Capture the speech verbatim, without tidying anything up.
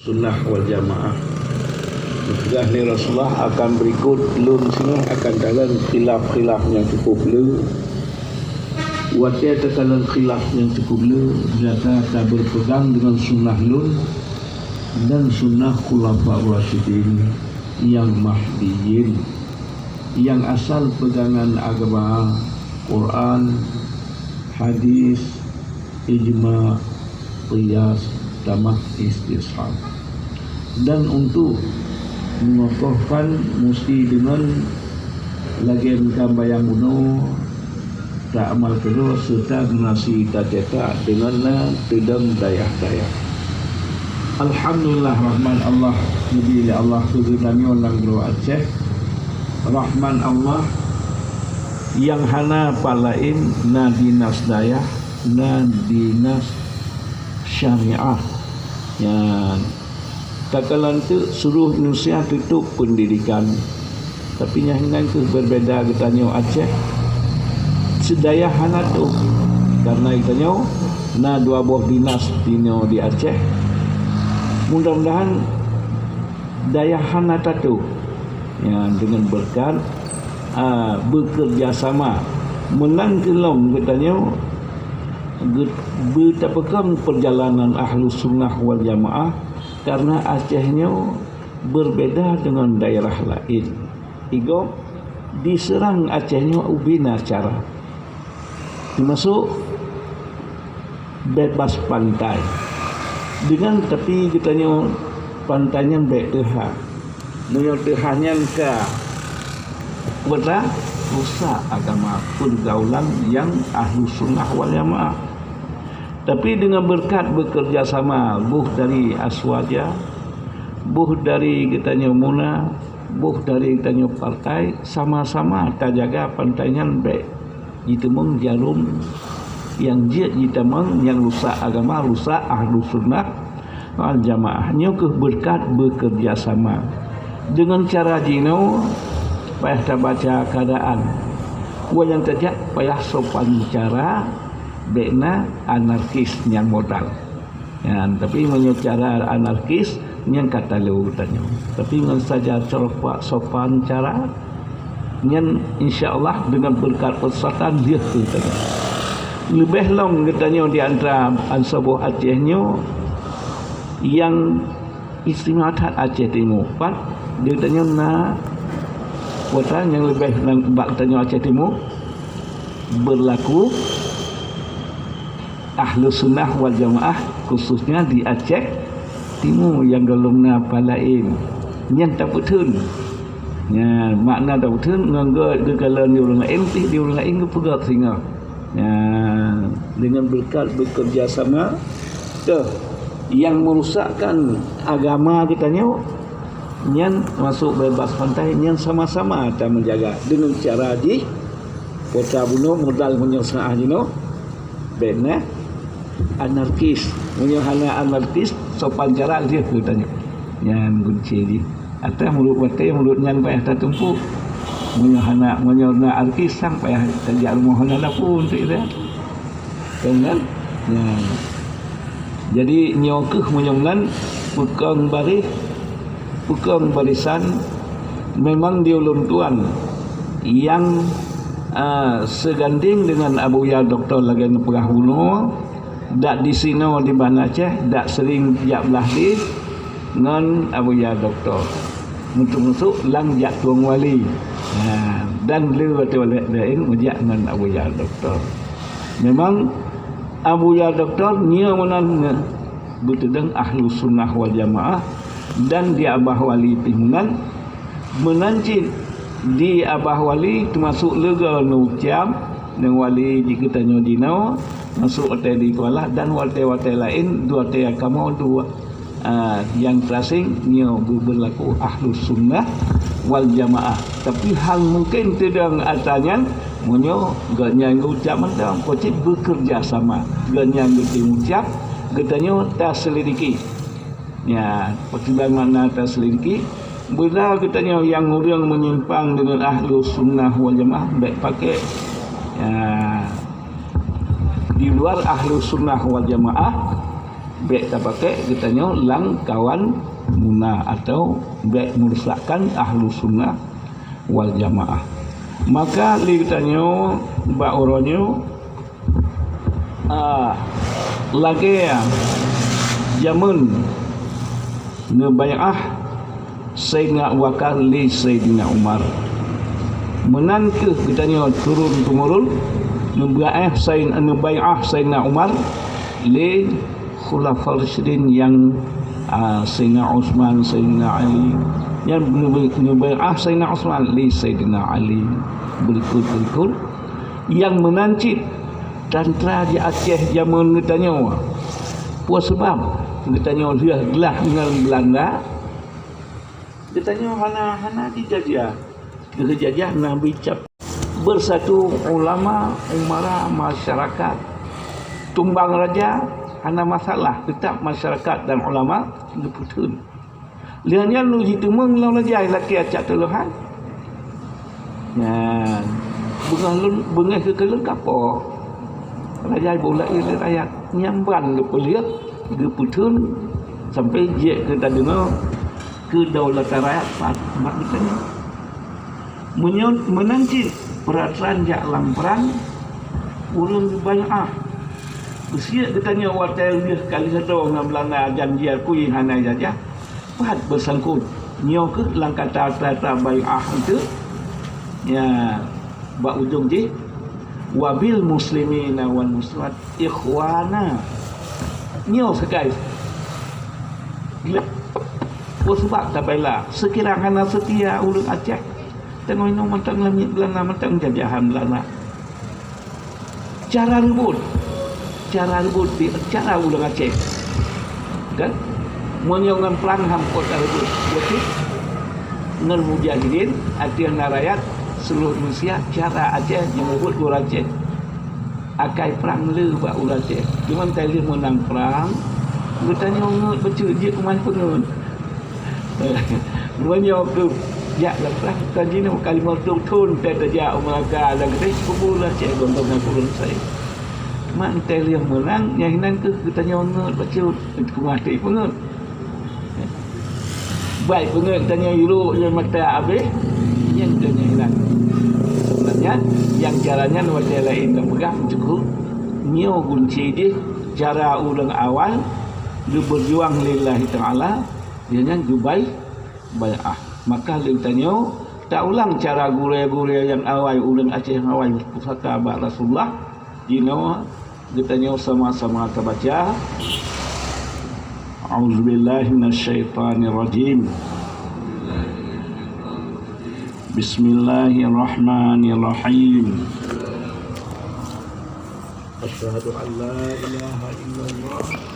Sunnah wal Jamaah. Geupeugah lé Rasulullah, akan berikut lôn singoh akan takalon khilaf-khilaf nyang cukup le. Watée takalon khilaf nyang cukup le, gata taberpegang deungon sunnah lôn dan sunnah Khulafa Rasyidin nyang Mahdiyyin, nyang asal peugangan agama, Quran, hadis, ijma, qiyas, tamah istishab. Dan untuk mengokohkan, musti deungon lagée meukambayang bunoe, taamal keudroe serta generasi tacetak deungon na teudong dayah-dayah. Alhamdulillah, rahmat Allah, neubri lé Allah keu geutanyoe nanggroe Aceh. Rahmat Allah nyang hana pat laén, na dinas dayah, na dinas syariah. Nyan, takalon teuk seuluruh Indonesia tutup pendidikan. Tapi nyang nyan keuh berbeda geutanyoe Aceh. Seudayah hana toh. Karena geutanyoe na dua boh dinas dinoe di Aceh. Mudah-mudahan dayah hana tatoh. Nyan deungon beureukat, a, bekerja sama. Meunan keuh lom geutanyoe geut-, beutapeukong peurjalanan Ahlus Sunnah wal Jamaah, karena Aceh nyoe berbeda deungon daerah laén. Igob diseurang Aceh nyoe ubé na cara. Teumasok bebas pantai. Deungon tapi geutanyoe pantai nyan bék teuha. Meunyoe teuha nyan ka peurang, rusak agama peurgaulan nyang Ahlus Sunnah wal Jamaah. Tapi deungon beureukat bekerja sama, boh dari Aswaja, boh dari geutanyoe Muna, boh dari geutanyoe partai, sama-sama tajaga pantai nyan bék jiteumeung jarum nyang jeuet jiteumeung nyang rusak agama, rusak Ahlus Sunnah wal Jamaah. Nyoe keuh beureukat bekerja sama. Deungon cara jinoe payah tabaca keuadaan. Wayang tajak payah sopan cara, bék na anarkis nyang modal. Nyan, tapi meunyoe cara anarkis, nyan ka talo tanyoe. Tapi ngon saja cara sopan cara, nyan insya Allah deungon beureukat peusatan lheueh keu tanyoe. Leubeh lom geutanyoe di antara bansa boh Aceh nyoe nyang istimewa that Aceh Timu. Pat geutanyoe na kota nyang leubeh bak geutanyoe Aceh Timu beurlaku Ahlus Sunnah wal Jamaah, khususnya di Aceh Timu nyang gohlom na pat laén. Nyan tapeutheun. Nyan makna tapeutheun ngon geukalon di ureuëng laén, pih di ureuëng laén geupeugah singoh. Nyan deungon beureukat bekerja sama, teuh nyang meurusakkan agama geutanyoe, nyan masuk bebas pantai, nyan sama-sama ta meujaga deungon cara jih. Kota bunoe modal meunyoe seuah jinoe, bék na anarkis. Meunyoe hana anarkis, sopan cara lheueh keu tanyoe. Nyan gunci jih. Ateueh mulut watée, mulut nyan payah tatumpuk. Meunyoe hana, meunyoe na anarkis sang payah tajak rumoh hana lapu untuk itu. Kan, kan? Nyan. Jadi nyoe keuh meunyoe nan peukong baréh, peukong barisan memang di ulôn tuan nyang, a, seugandeng deungon Abuya Doktor lagée neupeugah bunoe, dak disinoe di Banda Aceh, dak sering jak blah deh ngon Abuya Doktor. Untuk masuk lam jak tueng wali. Ha, dan le watée-watée laén meujak ngon Abuya Doktor. Memang Abuya Doktor nyoe meunan beuteudeung Ahlus Sunnah wal Jamaah dan di Abah Wali pih meunan. Meunan cit di Abah Wali teumasuk leuga neucam ngon wali di geutanyoe jinoe, masuk watée di Kuala dan watée-watée laén dua watée kamoe dua. Ah, nyang teurasing nyoe beurlaku Ahlus Sunnah wal Jamaah. Tapi hal mungken teudong atra nyan meunyoe gobnyan geucok mantong, kocit bekerja sama. Gobnyan geutem ucap, geutanyoe taselidiki. Ya, pakriban makna taselidiki? Bila geutanyoe nyang ureuëng menyimpang deungon Ahlus Sunnah wal Jamaah, bék pakai. Ya, di luar Ahlus Sunnah wal Jamaah, Bék tapakék geutanyoe lam kawan muna atau bék meurusakkan ahlu sunnah wal jamaah. Maka lé geutanyoe bak uroe nyoe, ah, lagée jameun neubaiah Saidina Abu Bakar lé Saidina Umar. Meunan kheueh geutanyoe turun-temurun neubaiah Said-, neubaiah Saidina Umar lé Khulafa Rasyidin nyang, a, Saidina Utsman, Saidina Ali. Nyan neubaiah Saidina Utsman lé Saidina Ali. Beurikot-beurikot nyang meunan cit tantra di Aceh jameun geutanyoe. Peue sabab geutanyoe lheueh glah ngon Beulanda? Geutanyoe hana, hana jijajah. Geujajah Nabi cap. Beusatu ulama, umara, masyarakat. Tumbang raja hana masalah, teutap masyarakat dan ulama geupeutheun. Lheueh nyan lôn jiteumeung lom raja lakée acak teulohan. Nyan, beungoh lôn, beungoh keu lôn kapoh. Raja boh laén lé rakyat. Nyan ban geupeuleueh, geupeutheun sampai jeuet keu tadeungoe keudaulatan rakyat pat umat geutanyoe. Meunyoe meunan cit peurasaan jak lam prang, ureuëng geubaiah. Keusiek geutanyoe watée lheueh ka lheueh droe ngon Beulanda janji akui hana jajah, pat beusangkot. Nyoe kheueh lam kata-kata baiah itu, ya, bak ujong jih, "Wabil muslimina wal muslimat ikhwana." Nyoe sagai. Peue sabab tabela? Seukira hana seutia ureuëng Aceh, teungoh inong mantong lamiet Beulanda, mantong jajahan Beulanda. Cara reubot, cara reubot di cara ureuëng Aceh. Kan? Meunyoe ngon prang han pot tareubot, beutôi? Ngon mujahidin, ateueh na rakyat, seluruh manusia, cara Aceh nyang reubot ureuëng Aceh. Akai prang le bak ureuëng Aceh. Cuman tai lheueh meunang prang, geutanyoe ngeut bacut jeuet keuman peungeut. Meunyoe keu jak lam prang, ka jinoe ka limong reutôh thon teuh tajak u Melaka dan keudeh kubu lah cek gontong dan kureueng sai. Mak entée lheueh meunang, nyang hinan keuh geutanyoe ngeut bacut, teuma teuh peungeut. Baik peungeut geutanyoe yuruk nyan mata abéh, nyan geutanyoe hinan. Sebenarnya, nyang cara nyan watée laén tapeugah cukup. Nyoe gunci jih cara ureuëng awai geubeujuang lillahi ta'ala, Ianya geubai bai'ah. Maka lé geutanyoe taulang cara gurée-gurée nyang awai, ureuëng Aceh nyang awai pusaka bak Rasulullah. Jinoe geutanyoe sama-sama tabaca, "A'udzubillahi minasyaitonirrajim. Bismillahirrahmanirrahim. Asyhadu an la ilaha illallah."